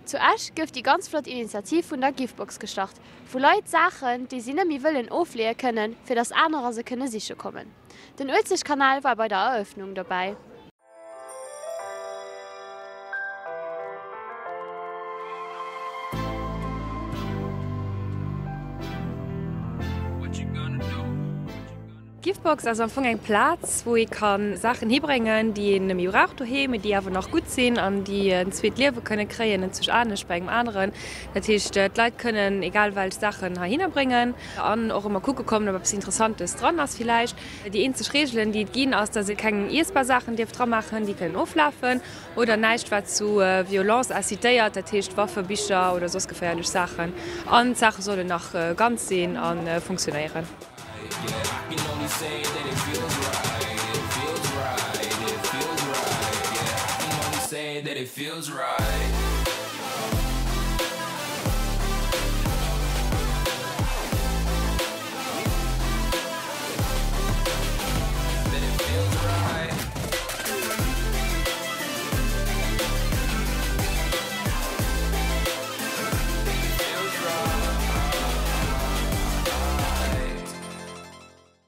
Zu Esch gouf déi ganz flott Initiativ vun der Givebox gestart, wou Leit Saachen, déi si net méi wëllen, ofleeë kënnen, fir datt anerer se kënne siche kommen. Den Uelzechtkanal war bei der Erëffnung dobäi. D'Givebox ass am Fong eng Plaz, wou ee ka Saachen hibréngen, déi een net méi brauch doheem, mee déi awer nach gutt sinn an déi en zweet Liewe kënne kréien, enzwousch anescht bei engem aneren. Dat heescht, d'Leit kënnen egal welch Saachen heihinner bréngen an och ëmmer kucke kommen, ob eppes Interessantes dran ass villäicht. Déi eenzeg Reegelen, déi et ginn, ass, dass ee keng iessbar Saachen dierf dramaachen, déi kënnen oflafen, oder näischt, wat zu Violence incitéiert, dat heescht Waffe, Bicher oder soss geféierlech Saachen. An d'Saache sollen nach ganz sinn a funktionéieren.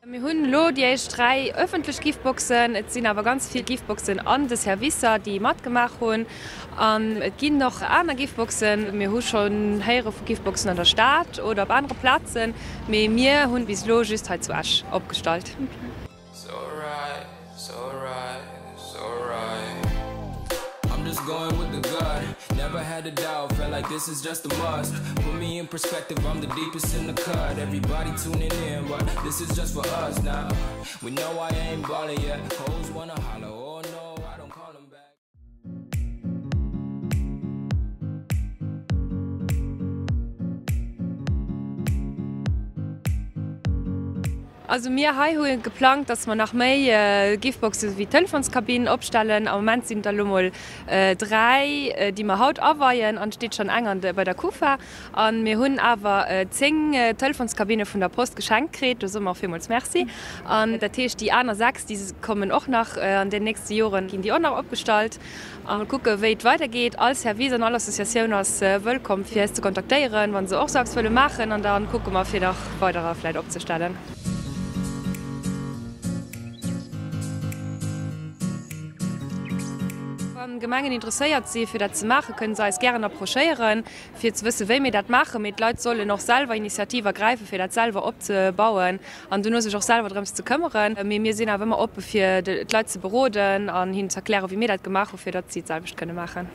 Mir hunn elo déi éischt 3 ëffentlech Giveboxen. Et sinn awer ganz vill Giveboxen an de Servicer, déi matgemaach hunn. An et ginn och aner Giveboxen. Mir hu schonn héiere vu Giveboxen an der Stad oder op anere Plazen, mee mir hunn bis elo just hei zu Esch opgestallt. Also mir hei hu geplangt, dass mer nach méi Giveboxen esou wéi Telefonskabinen opstellen. Am Moment sinn et der elo mol 3, déi mer haut aweien an et steet schonn eng an de bei der Kufa. A mir hunn awer 10 Telefonskabine vun der Post geschenkt kritt, do soe mer och villmools Merci. An dat heescht, déi aner 6, déi kommen och nach an den nächste Joren, ginn déi och nach opgestallt. A mol kucke wéi et weidergeet. All Service an all Associatioun ass wëllkomm fir eis ze kontaktéieren, wa se och sou eppes wëlle maachen. An da kucke mer fir nach weiderer vläit opzestellen. Wa Gemengen interesséiert si fir dat ze maachen, kënne se eis gären approchéieren fir ze wësse wéi mir dat maachen. Mee d'Leit sollen och selwer Initiativ ergräifen, fir dat selwer opzebauen an dono sech och selwer drëms ze këmmeren. Mee mir sinn awer ëmmer oppe fir d'Leit ze beroden an hinnen ze erklären, wéi mir dat gemaach hu fir datt si et selwecht kënne maachen.